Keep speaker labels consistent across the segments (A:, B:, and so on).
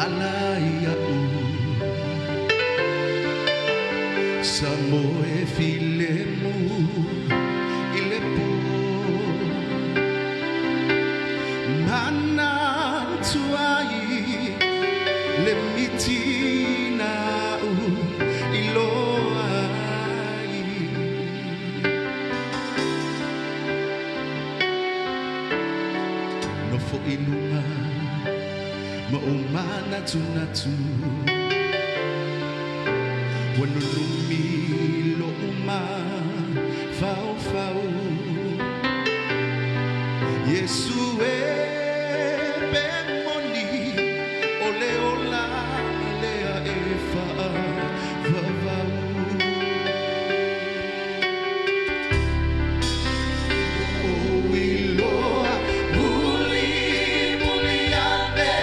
A: ala ia'u sa moe filemu i le pō manatu ai le miti na'u iloa ai nofo i luga ma o manatunatu ua nunumi lo'u mafaufau Iesu e pe moni o le ola lea e faavavau. O iloa mulimuli ane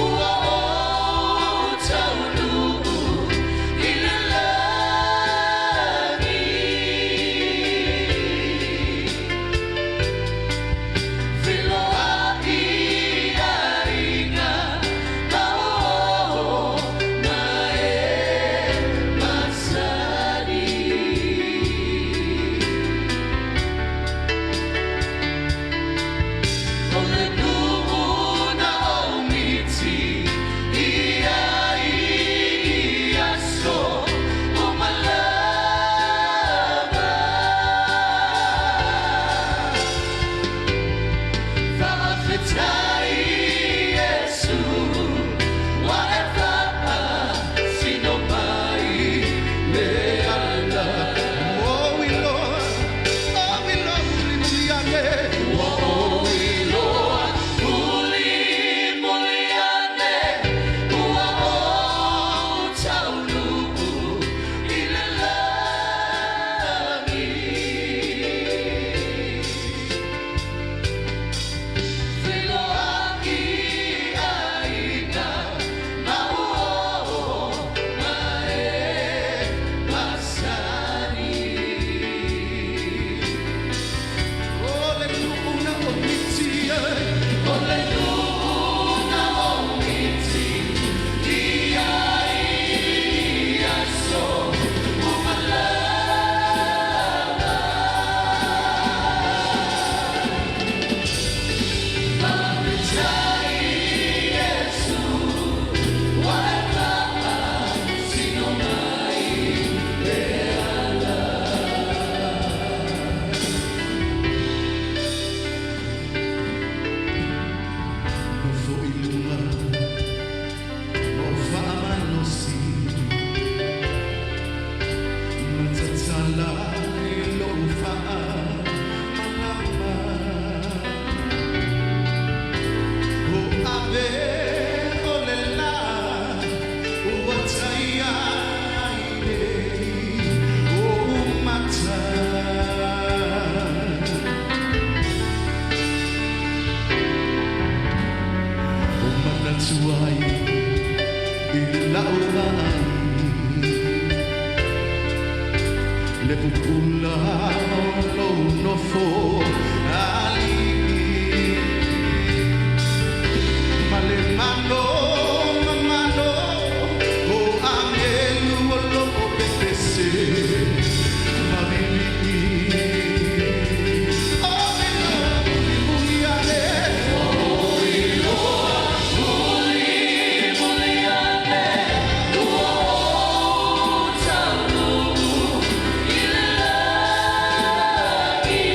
A: ua ou taunuu i le lagi. Feloai aiga ma o ma e masani. O le nuu na ou miti i ai i aso uma lava. Faafetai Iesu ua e faasino mai le ala. O iloa, o iloa mulimuli ane. Ua ou iloa mulimuli ane ua ou taunuu i le lagi. Feloai aiga ma o ma e masani. O le nuu na ou miti ai. O le nuu na ou miti i ai i aso uma lava. Faafetai Iesu ua e faasino mai le ala. Nofo i luga ma o faamalosi matatala i lou faamalama o ave o le la ua taia ai nei o'u mata. O manatu ai i la'u vaai le pupula o lou nofo alii ma le mano mamano o agelu o loo pepese ma vivii o iloa mulimuli ane. Mulimuli ane ua ou taunuu i le lagi.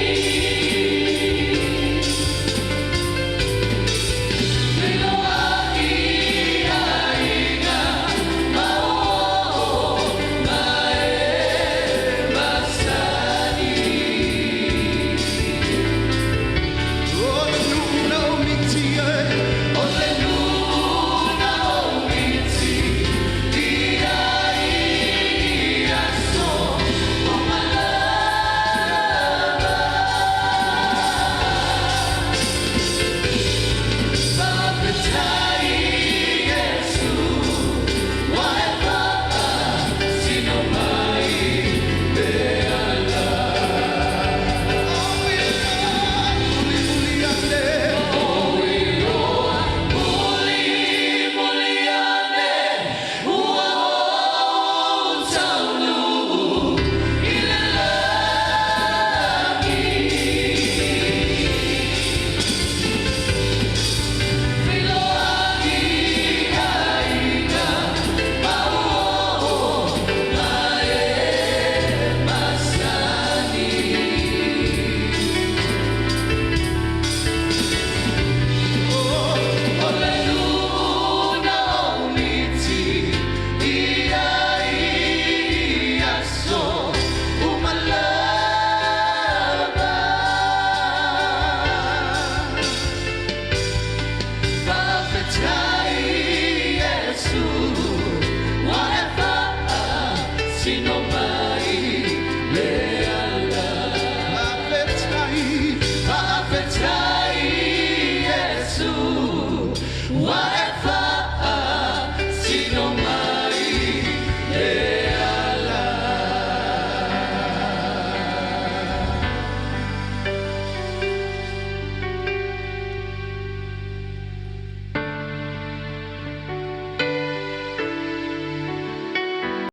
A: Tino.